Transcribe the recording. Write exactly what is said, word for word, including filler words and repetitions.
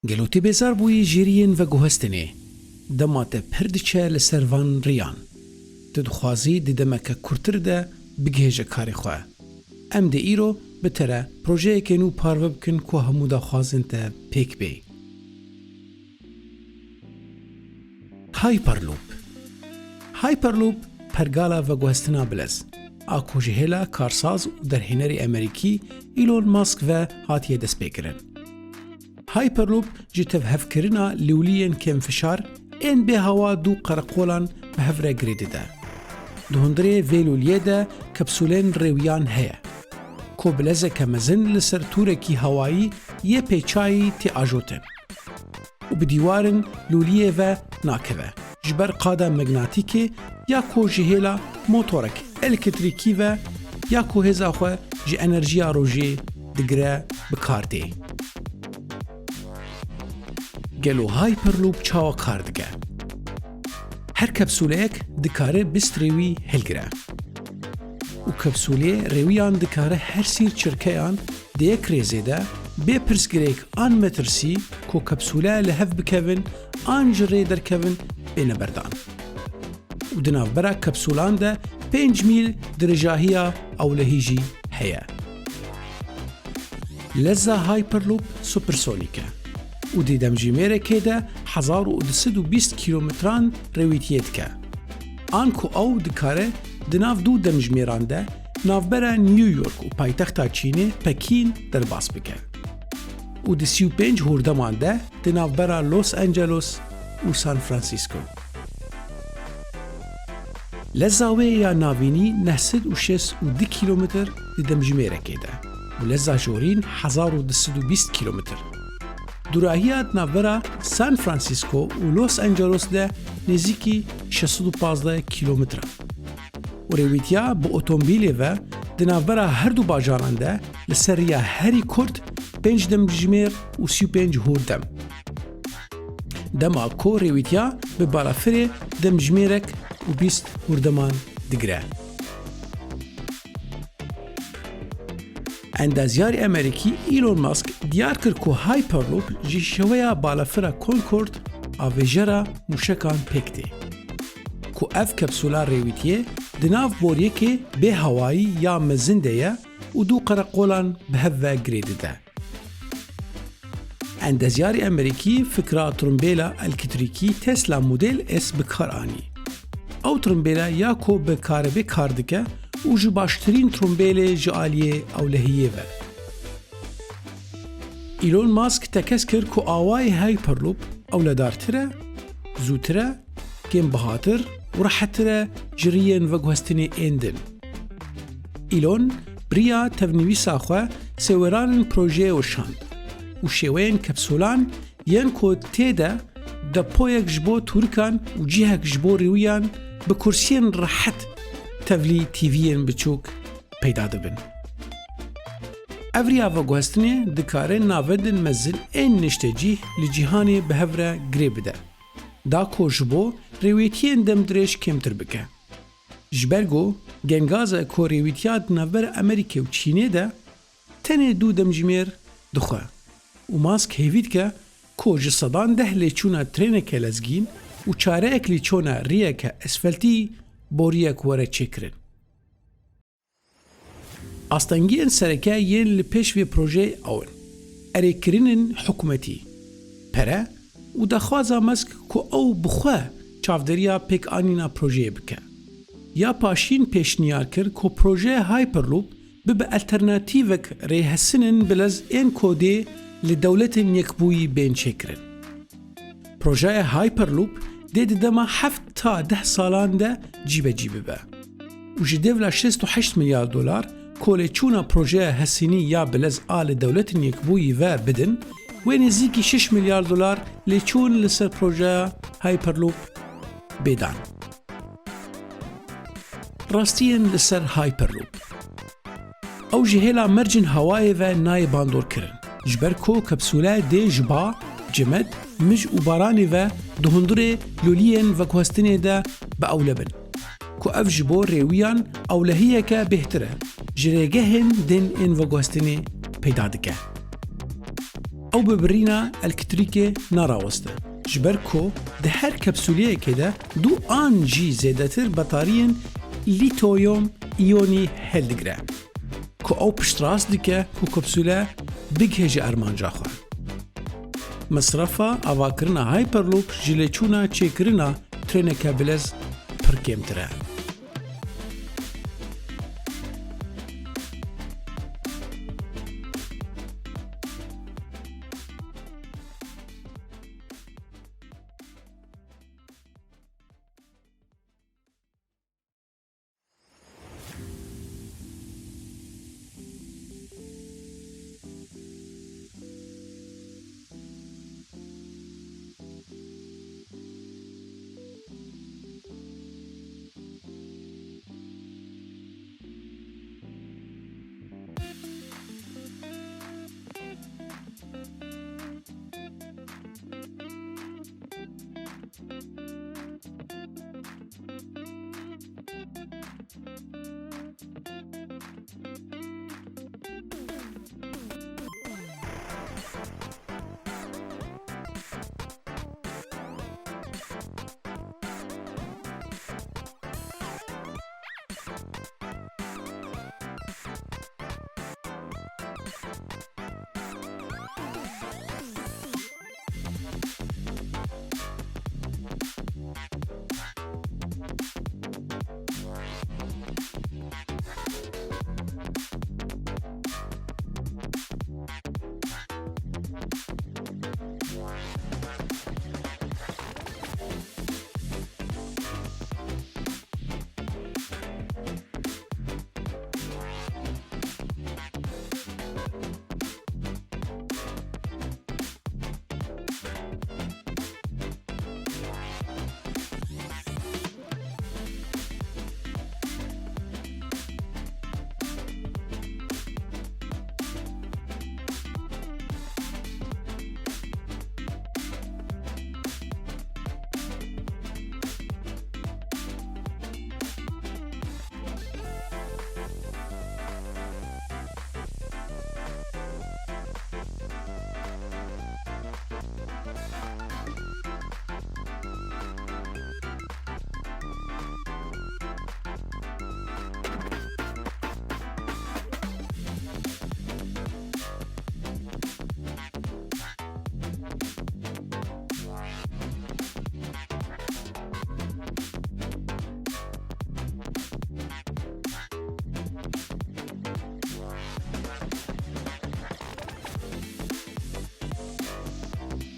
Gelo tu bêzar bûyî ji riyên veguhestinê? Dema te pir diçe li ser van riyan. Tu dixwazî di demeke kurtir de bigihêje karê xwe. Em dê îro bi te re projeyeke nû parve bikin ku hemû daxwazên te pêk bê. Hyperloop. Hyperloop pergala veguhestina bilez a ku ji hêla karsaz û derhênerê Amerîkî Elon Musk ve hatiye destpêkirin. Hyperloop ji tevhevkirina lûliyên kêmfişar ên bê hawa dû qereqolan bi hev re girê dide. Di hundirê vê lûliyê de kapsûlên rêwiyan heye, ku bilezeke mezin li ser tûrekî hewayî yê pêçayî tê ajotin û bi dîwarên lûliyê ve nakeve. Ji ber qada megnatîkê ya ku ji hêla motorek elektrîkî ve ya ku hêza xwe ji enerjiya rojê digire bi kar tê. Gelo Hyperloop çawa kar dike? Her kapsûleyek dikare bîst rêwî hilgire. Û kapsûlê rêwiyan dikare her sîr çirkeyan di yek rêzê de bê pirsgirêk an metirsî ku kapsûle li hev bikevin an ji rê derkevin bêne berdan. Û di navbera kapsûlan de pênc mîl dirêjahiya ewlehî jî heye. Leza Hyperloop supersonîk e û di demjimêrekê de hezar û du sed û bîst kîlometran rêwîtiyê dike. Anku ew dikare di nav du demjimêran de navbera New York û paytexta Çînê Pekîn derbas bike û di sî û pênc hûrdeman de di navbera Los Angeles û San Francisco. Leza wê ya navînî neh sed û şêst û du kîlometr di demjimêrekê de û leza jorîn hezar û du sed û bîst kîlometr. Dûrahiya di navbera San Francisco û Los Angeles de nêzîkî şeş sed û pazdeh kîlometr e û rêwîtiya bi otomobîlê ve di navbera her du bajaran de li ser riya herî kurt pênc demjimêr û sî û pênc hûr dem. Dema ku rêwîtiya bi balafirê demjimêrek û bîst hûrdeman digire. Endazyarê Amerîkî Elon Musk diyar kir ku Hyperloop ji şeweya balafira Concorde a vêjera mûşekan pêk tê. Ku ev kapsûla rêwîtiyê di nav boriyekê bê hewayî ya mezin de ye û du qereqolan bi hev ve girê dide. Endezyarê Amerîkî fikra trumbêla elektrîkî Tesla Model S bi kar anî. Ew trumbêla ya ku bi karebê kar dike û ji baştirîn trumbêlê ji aliyê ewlehiyê ve. Elon Musk tekez kir ku awayê Hyperloop ewledartir e, zûtir e, kêmbihatir û rehettir e ji riyên veguhestinê ên din. Elon bi riya tevnivîsa xwe sêweranên projeyê weşand û şêweyên kapsûlan yên ku tê de depoyek ji bo tûrikan û cihek ji bo rêwiyan bi kursiyên rehet tevlî T V'yên biçûk peyda dibin. Ev riya veguhestinê dikare navendên mezin ên niştecîh li cîhanê bi hev re girê bide, da ku ji bo rêwîtiyên demdirêj kêmtir bike. Ji ber ku gengaza ku rêwîtiya di navbera Amerîkê û Çînê de tenê du demjimêr dixwe û Musk hêvî dike ku ji sedan deh lêçûna trêneke lezgîn û çareyek lêçûna riyeke esfeltî boriyek were çêkirin. Astengiyên sereke yên li pêş vê projeyê ew in: erêkirinên hikûmetî, pere û daxwaza Musk ku ew bi xwe çavdêriya pêkanîna projeyê bike. Ya paşîn pêşniyar kir ku projeya Hyperloop bibe alternatîvek rêhesinên bilez ên ku dê li Dewletên Yekbûyî bên çêkirin. Projeya Hyperloop dê di dema heft ta deh salan de cîbecî bibe û ji dêvla şêst û heşt milyar dolar ku lêçûna projeya hesinî ya bilez a li Dewletên Yekbûyî ve bidin, wê nêzîkî şeş milyar dolar lêçûn li ser projeya Hyperloop bê dan. Rastiyên li ser Hyperloop. Ew ji hêla mercên hewayê ve nayê bandorkirin, ji ber ku kapsûle dê ji ba, cimet, mij û baranê ve di hundirê lûliyên veguhestinê de bi ewle bin, ku ev ji bo rêwiyan ewlehiyeke bêhtir e, ji rêgehên din ên veguhestinê peyda dike. Ew bi birîna elektrîkê naraweste, ji ber ku di her kapsûleyekê de du an jî zêdetir betariyên lîtoyom îyonî hildigire, ku ew piştrast dike ku kapsûle bigihêje armanca xwe. Mesrefa avakirina Hyperloop ji lêçûna çêkirina trêneke bilez pir kêmtir e.